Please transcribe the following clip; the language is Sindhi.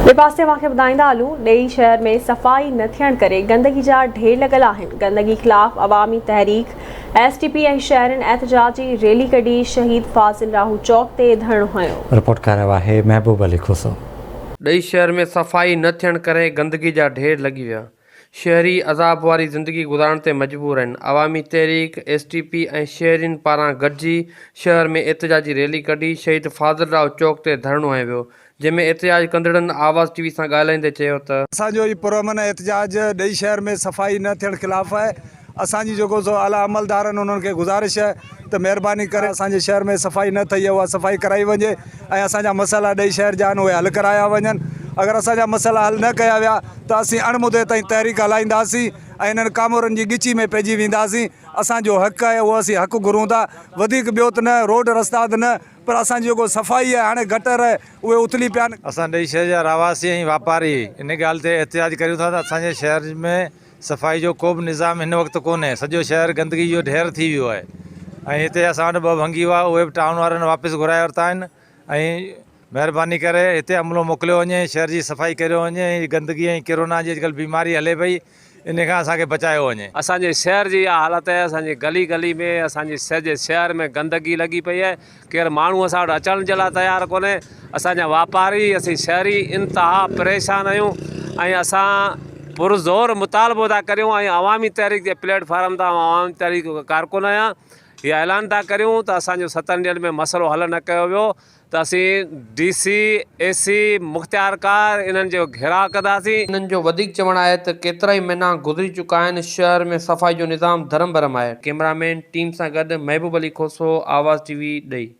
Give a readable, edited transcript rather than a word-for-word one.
ٻئي پاسي اوهان کي ٻڌائيندا هلون ڏيئي شهر ۾ صفائي نه ٿيڻ ڪري گندگي جا ڍير لڳل آهن، گندگي خلاف عوامي تحريڪ، ايس ٽي پي ۽ شهرين احتجاجي ريلي ڪڍي شهيد فاضل راهو چوڪ تي ڌرڻو هنيو. رپورٽ ڪرايو آهي محبوب علي کوسو. ڏيئي شهر ۾ صفائي نه ٿيڻ ڪري گندگي جا ڍير لڳي ويا، شهري عذاب واري زندگي گذارڻ تي مجبور آهن، عوامي تحريڪ، ايس ٽي پي ۽ شهرين پاران گڏجي شهر ۾ احتجاجي ريلي ڪڍي شهيد فاضل راهو چوڪ تي ڌرڻو هنيو ويو، جنهن ۾ احتجاج ڪندڙن آواز ٽي وي سان ڳالهائيندي چيو ته. اسان جو هي پرامن احتجاج ڏئي شهر ۾ صفائي نه ٿيڻ خلاف آهي اسان جي جيڪو سو اعليٰ عملدارن انهن کي گذارش آهي ته مهرباني ڪري اسان جي شهر ۾ صفائي نه ٿئي آهي اها صفائي ڪرائي وڃي ۽ اسان جا مسئلا ڏئي شهر جا آهن اهي حل ڪرايا وڃن اگر اسان جا مسئلا حل نه ڪيا ويا ته اسين اڻ مدي تائين تحريڪ هلائينداسين ۽ انهن ڪامورن جي ڳچي ۾ پئجي وينداسين اسان جو حق آهي اهو اسين حق گهرون ٿا وڌيڪ ٻيو ته نه روڊ رستا ته نه پر اسان جي جيڪو صفائي آهي هاڻي گٽر اهي اٿلي پيا آهن. اسان ڏيئي شهر جا رهواسي ۽ واپاري ان ڳالهه تي احتجاج ڪريون ٿا ته اسان جي شهر ۾ صفائي جو ڪو به نظام هن وقت ڪونهي سڄو شهر گندگي جو ڍير ٿي ويو آهي ۽ هتي اسان وٽ ٻه ڀنگي هئا اهي به ٽائون وارن واپس گهرائي ورتا آهن ۽ مهرباني ڪري هتي عملو موڪليو وڃي شهر جي صفائي ڪريو وڃي ۽ گندگي ۽ ڪرونا جي اڄڪلهه بيماري هلي پئي ان کان اسان کي بچايو وڃي. اسان جي شهر جي اها حالت آهي اسان جي گلي گلي ۾ اسان جي سڄي شهر ۾ گندگي لڳي پئي آهي ڪير ماڻهو اسان وٽ اچڻ جي لاء تيار ڪونهي اسان جا واپاري اسين شهري انتها پريشان آهيون ۽ اسان پرزور مطالبو ٿا ڪريون ۽ عوامي تحريڪ جي پليٽ فارم تان عوامي تحريڪ جو ڪارڪن آهيان هي اعلان ٿا ڪريون ته اسان جو ستن ڏينهن ۾ مسئلو حل نه ڪيو ويو ته اسين ڊي سي، اي سي، مختيارڪار انهن جو گهيراء ڪنداسين. انهن جو وڌيڪ چوڻ آهي ته ڪيترائي مهينا گذري چڪا آهن شهر ۾ صفائي جو نظام درهم برهم آهي. ڪئميرا مين ٽيم سان گڏ محبوب علي کوسو، آواز ٽي وي، ڏئي.